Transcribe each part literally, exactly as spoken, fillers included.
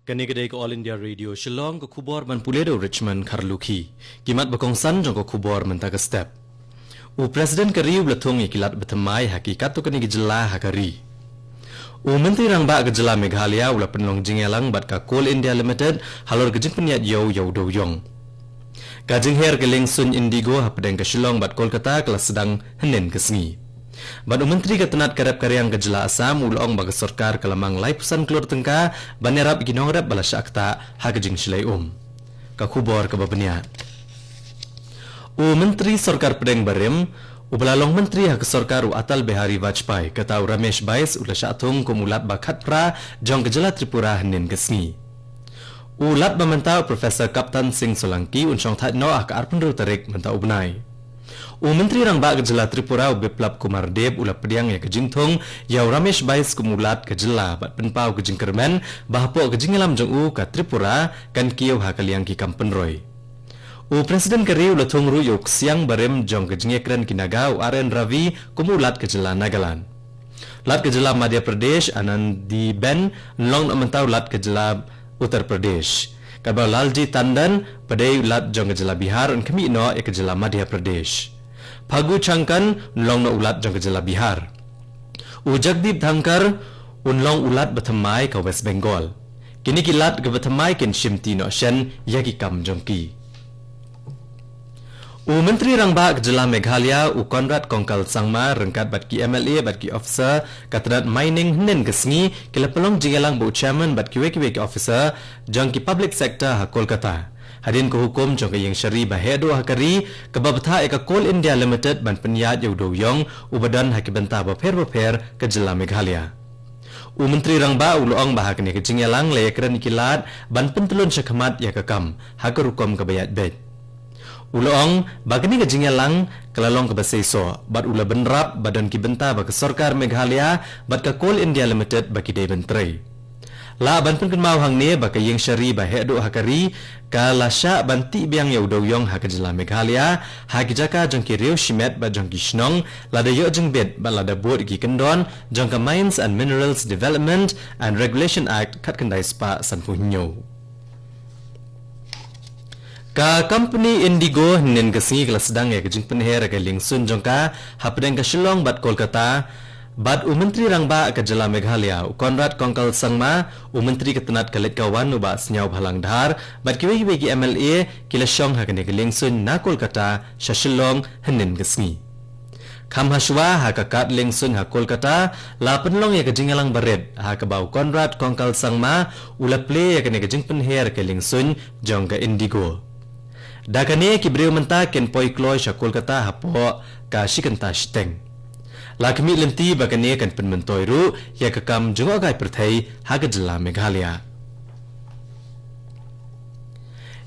Kane ka dei ka All India Radio Shillong, ka khubor ban pule da u Richmond Kharlukhi. Ki mat ba kongsan jong ka khubor mynta ka step. U President ka ri u la thung ïa ki lad ba thymmai ha ki katto katne ki jylla ha ka ri. U Myntri Rangbah ka jylla Meghalaya u la pynlong jingïalang bad ka Coal India Limited halor ka jingpynïaid ïew ïa u dewiong. Ka jingher ka liengsuiñ Indigo hapdeng ka Shillong bad Kolkata ka la sdang hynnin ka sngi. Bad u Myntri ka tnat ka rep ka riang ka jylla Assam u la ong ba ka sorkar ka la mang laiphew san klur tyngka ban ïarap ïa ki nongrep ba la shah ktah ha ka jingshlei um. Ka khubor kaba bniah. U Myntri Sorkar Pdeng barim, uba la long Myntri ha ka sorkar u Atal Bihari Vajpayee, kata u Ramesh Bais u la shah thung kum u Lat ba khatphra jong ka jylla Tripura hynnin ka sngi. U Lat ba mynta u Professor Captain Singh Solanki un shong thait noh ha ka arphew hynriew tarik mynta u bnai. U Myntri Rangbah ka jylla Tripura u Biplab Kumar Deb u la pdiang ïa ka jingthung ïa u Ramesh Bais kum u Lat ka jylla bad pynpaw ka jingkyrmen ba hapoh ka jingïalam jong u ka Tripura kan kiew ha ka liang ki kam pynroi. U President ka ri u la thung ruh ïa u ksiang barim jong ka jingïakren ki Naga u R N Ravi kum u Lat ka jylla Nagaland. Lat ka jylla Madhya Pradesh Anandi Ben un long noh mynta u Lat ka jylla Uttar Pradesh. Katba u Lalji Tandon ba dei u Lat jong ka jylla Bihar un khmih noh ïa ka jylla Madhya Pradesh. Phagu Changkan un long noh u Lat jong ka jylla Bihar. U Jagdeep Dhankhar un long u Lat ba thymmai ka West Bengal. Kine ki Lat kiba thymmai kin shimti noh shen ïa ki kam jong ki. U Myntri Rangbah ka jylla Meghalaya u Conrad Kongkal Sangma ryngkat bad ki M L A bad ki officer ka tnat mining hynnin ka sngi ki la pynlong jingïalang bad u chairman bad kiwei kiwei ki officer jong ki public sector ha Kolkata. Hadien ka hukum jong ka ïing shari ba heh duh ha ka ri kaba bthah ïa ka Coal India Limited ban pynïaid ïa u dewiong uba don ha ki bynta bapher bapher ka jylla Meghalaya. U Myntri Rangbah u la ong ba ha kane ka jingïalang la ïakren ïa ki lad ban pyntlun shakhmat ïa ka kam ha ka rukom kaba ïaid beit. U la ong ba kane ka jingïalang ka la long kaba seisoh bad u la bynrap ba don ki bynta ba ka sorkar Meghalaya bad ka Coal India Limited ba ki dei ban trei. Lah ban pynkynmaw hangne ba ka ïing shari ba heh duh ha ka ri ka la shah ban tih biang ïa u dewiong ha ka jylla Meghalaya ha ki jaka jong ki riew shimet bad jong ki shnong lada ïoh jingbit bad lada bud ki kyndon jong ka Mines and Minerals Development and Regulation Act khatkhyndai spah sanphew hynñiew. Ka company Indigo hynnin ka sngi ka la sdang ïa ka jingpynher ïa ka liengsuiñ jong ka hapdeng ka Shillong bad Kolkata. Bad u Myntri Rangbah ka jylla Meghalaya u Conrad Kongkal Sangma, u Myntri ka tnat ka leit ka wan u Bah Sniawbhalang Dhar bad kiwei kiwei ki M L A ki la shong ha kane ka liengsuiñ na Kolkata sha Shillong hynnin ka sngi. Kham hashwa ha ka kad liengsuiñ ha Kolkata la pynlong ïa ka jingïalang barit ha kaba u Conrad Kongkal Sangma u la plie ïa kane ka jingpynher ka liengsuiñ jong ka Indigo. Da kane ki briew mynta kin poi kloi sha Kolkata hapoh ka shi kynta shiteng. La khmih lynti ba kane kan pynmyntoi ruh ïa ka kam jngohkai pyrthei ha ka jylla Meghalaya.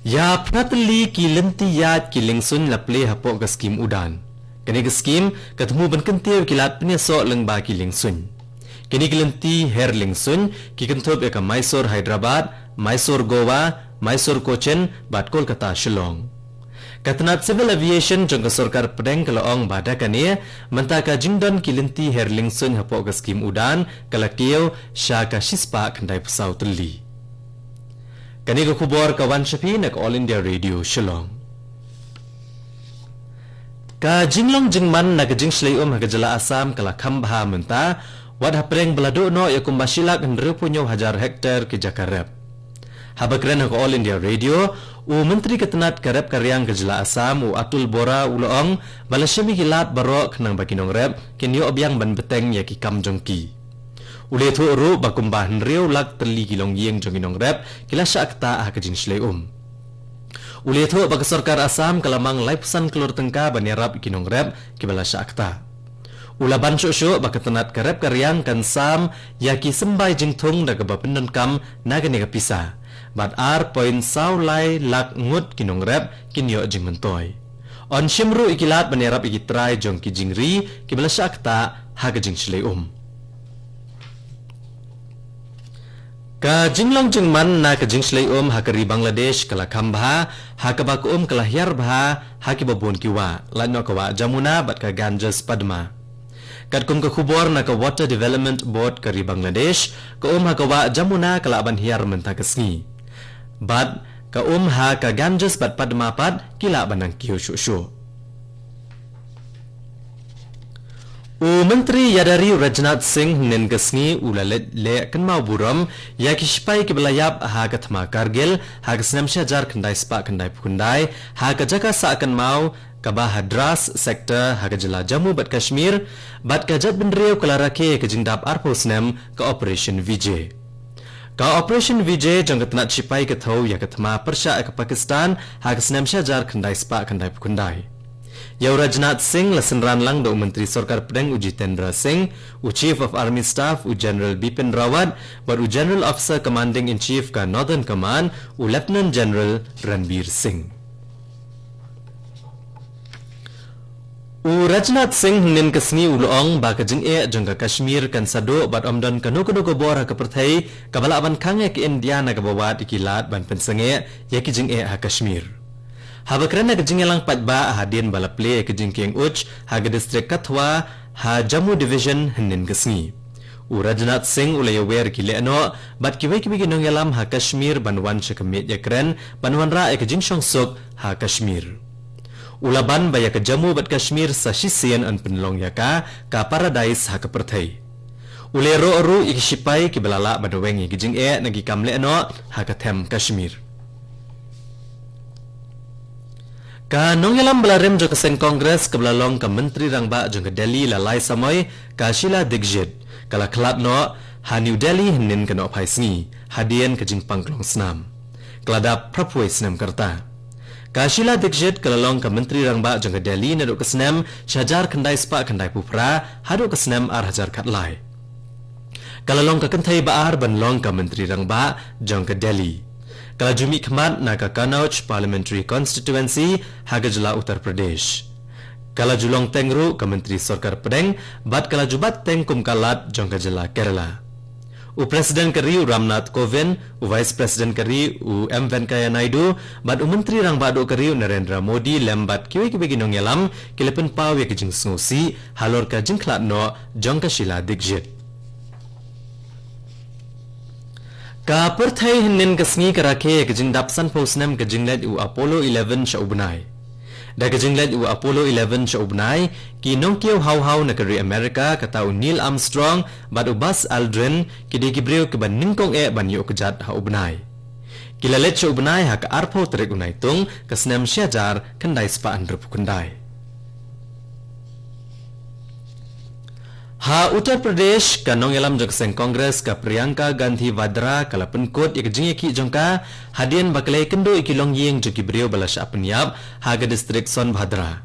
Ïa phra tylli ki lynti ïaid ki liengsuiñ la plie hapoh ka skim Udan. Kane ka skim ka thmu ban kyntiew ki lad pynïasoh lyngba ki liengsuiñ. Kine ki lynti her liengsuiñ ki kynthup ïa ka Mysore Hyderabad, Mysore Goa, Mysore Cochin bad Kolkata Shillong. Ka tnat Civil Aviation jong ka sorkar pdeng ka la ong ba da kane mynta ka jingdon ki lynti her liengsuiñ hapoh ka skim Udan ka la kiew sha ka shispah khyndaiphew saw tylli. Kane ka khubor ka wan sha phi na ka All India Radio Shillong. Ka jinglong jingman na ka jingshlei um ha ka jylla Assam ka la kham bha mynta, wat hapdeng ba la duh noh ïa kumba shi lak hynriewphew hynñiew hajar hektar ki jaka rep. Haba kren ha ka All India Radio, u Myntri ka tnat ka rep ka riang ka jylla Assam u Atul Bora u la ong ba la shim ïa ki lad baroh khnang ba ki nongrep kin ïoh biang ban bteng ïa ki kam jong ki. U la ïathuh ruh ba kumba hynriew lak tylli ki longïing jong ki nongrep ki la shah ktah ha ka jingshlei um. U la ïathuh ba ka sorkar Assam ka la mang laiphew san klur tyngka ban ïarap ïa ki nongrep kiba la shah ktah. U la ban shuh shuh ba ka tnat ka rep ka riang kan sam ïa ki symbai jingthung da kaba pyndonkam na kane ka pisa bad ar point saw lai lak ngut ki nongrep kin ïoh jingmyntoi. Yn shim ruh ïa ki lad ban ïarap ïa ki trai jong ki jingri kiba la shah ktah ha ka jingshlei um. Ka jinglong jingman na ka jingshlei um ha ka ri Bangladesh ka la kham bha ha kaba ka um ka la hiar bha ha kiba bun ki wah, lait noh ka wah Jamuna bad ka Ganges Padma. Katkum ka khubor na ka Water Development Board ka ri Bangladesh, ka um ha ka wah Jamuna ka lah ban hiar mynta ka sngi. Bad ka um ha ka Ganges bad Padma pat ki lah ban nang kiew shuh shuh. U Myntri Ïada Ri Rajnath Singh hynnin ka sngi u la leit leh kynmaw burom ïa ki shipai kiba la ïap ha ka thma Kargil ha ka snem shi hajar khyndai spah khyndai phew khyndai ha ka jaka sah kynmaw kaba ha Dras sector ha ka jylla Jammu bad Kashmir, bad ka jaitbynriew ka la rakhe ïa ka jingdap arphew snem ka Operation Vijay. Ka Operation Vijay jong ka tnat shipai ka thew ïa ka thma pyrshah ïa ka Pakistan ha ka snem shi hajar khyndai spah khyndai phew khyndai. Ïa u Rajnath Singh la synran lang da u Myntri Sorkar Pdeng u Jitendra Singh, u Chief of Army Staff u General Bipin Rawat, bad u General Officer Commanding in Chief ka Northern Command u Lieutenant General Ranbir Singh. U Rajnath Singh hynnin ka sngi u la ong ba ka jingeh jong ka Kashmir kan sa duh bad ym don kano kano ka bor ha ka pyrthei kaba lah ban khang ïa ka India na kaba wad ïa ki lad ban pynsangeh ïa ki jingeh ha Kashmir. Haba kren ha ka jingïalang paidbah hadien ba la plie ïa ka jingkieng uch ha ka distrik Kathua ha Jammu Division hynnin ka sngi, u Rajnath Singh u la ïawer ïa ki lehnoh bad kiwei kiwei ki nongïalam ha Kashmir ban wan sha ka miej ïakren ban wanrah ïa ka jingshongsuk ha Kashmir. U la ban ba ïa ka Jammu bad Kashmir sa shisien yn pynlong ïa ka ka paradais ha ka pyrthei. U la ïaroh ruh ïa ki shipai kiba la lah ban weng ïa ki jingeh na ki kam lehnoh ha ka them Kashmir. Ka nongïalam ba la rim jong ka seng Congress kaba la long ka Myntri Rangbah jong ka Delhi la lai samoi, ka Sheila Dikshit, ka la khlad noh ha New Delhi hynnin ka nohphai sngi hadien ka jingpang klong snam. Ka la dap phra phew wei snem ka rta. Ka Sheila Dikshit ka la long ka Myntri Rangbah jong ka Delhi naduh ka snem shi hajar khyndai spah khyndai phew phra haduh ka snem ar hajar khatlai. Ka la long ka kynthei ba ar ban long ka Myntri Rangbah jong ka Delhi. Ka la ju mihkhmat na ka Kannauj Parliamentary Constituency ha ka jylla Uttar Pradesh. Ka la ju long teng ruh ka Myntri Sorkar Pdeng bad ka la ju bat teng kum ka Lat jong ka jylla Kerala. U President ka ri u Ramnath Kovind, u Vice President ka ri u M Venkaiah Naidu, bad u Myntri Rangbah duh ka ri u Narendra Modi lem bad kiwei kiwei ki nongïalam ki la pynpaw ïa ka jingsngewsih halor ka jingkhlad noh jong ka Sheila Dikshit. Ka pyrthei hynnin ka sngi ka rakhe ïa ka jingdap sanphew snem ka jingleit u Apollo eleven sha u bnai. Da ka jingleit u Apollo eleven sha u bnai, ki nongkiew haw haw na ka ri America kata u Neil Armstrong bad u Buzz Aldrin ki dei ki briew kiba nyngkong eh ban ïoh kjat ha u bnai. Ki la leit sha u bnai ha ka arphew tarik u Naitung ka snem shi hajar khyndai spah hynriewphew khyndai. Ha Uttar Pradesh, ka nongïalam jong ka seng Congress ka Priyanka Gandhi Vadra ka la pynkut ïa ka jingïakhih jong ka hadien ba ka la ïakynduh ïa ki longïing jong ki briew ba la shah pynïap ha ka distrik Sonbhadra.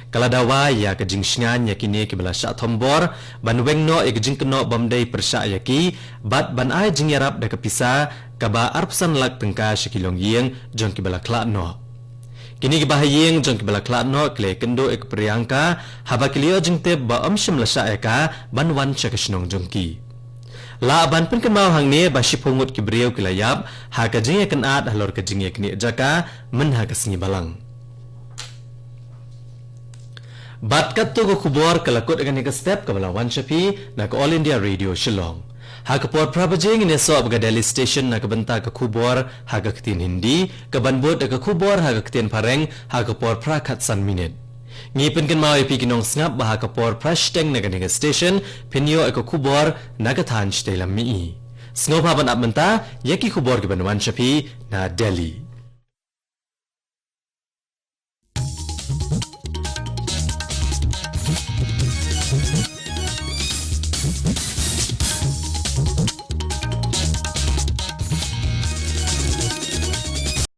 Ka la dawa ïa ka jingshngaiñ ïa kine kiba la shah thombor ban weng noh ïa ka jingkynnoh bym dei pyrshah ïa ki bad ban ai jingïarap da ka pisa kaba arphew san lak tyngka sha ki longïing jong kiba la khlad noh. Kine kiba ha ïing jong kiba la khlad noh ki la ïakynduh ïa ka Priyanka haba ki la ïoh jingtip ba ym shym la shah ïa ka ban wan sha ka shnong jong ki. Lah ban pynkynmaw hangne ba shiphew ngut ki briew ki la ïap ha ka jingïakynad halor ka jingïaknieh jaka mynha ka sngi Balang. Bad katto ka khubor ka la kut ïa kane ka step kaba la wan sha phi na ka All India Radio Shillong. Ha ka por phra baje ngin ïasoh bad ka Delhi Station na ka bynta ka khubor ha ka ktien Hindi, kaban bud da ka khubor ha ka ktien Phareng ha ka por phra khatsan minit. Ngi pynkynmaw ïa phi ki nongsngap ba ha ka por phra shiteng na kane ka station phin ïoh ïa ka khubor na ka thaiñ shatei lam mihngi. Sngewbha ban ap mynta ïa ki khubor kiban wan sha phi na Delhi.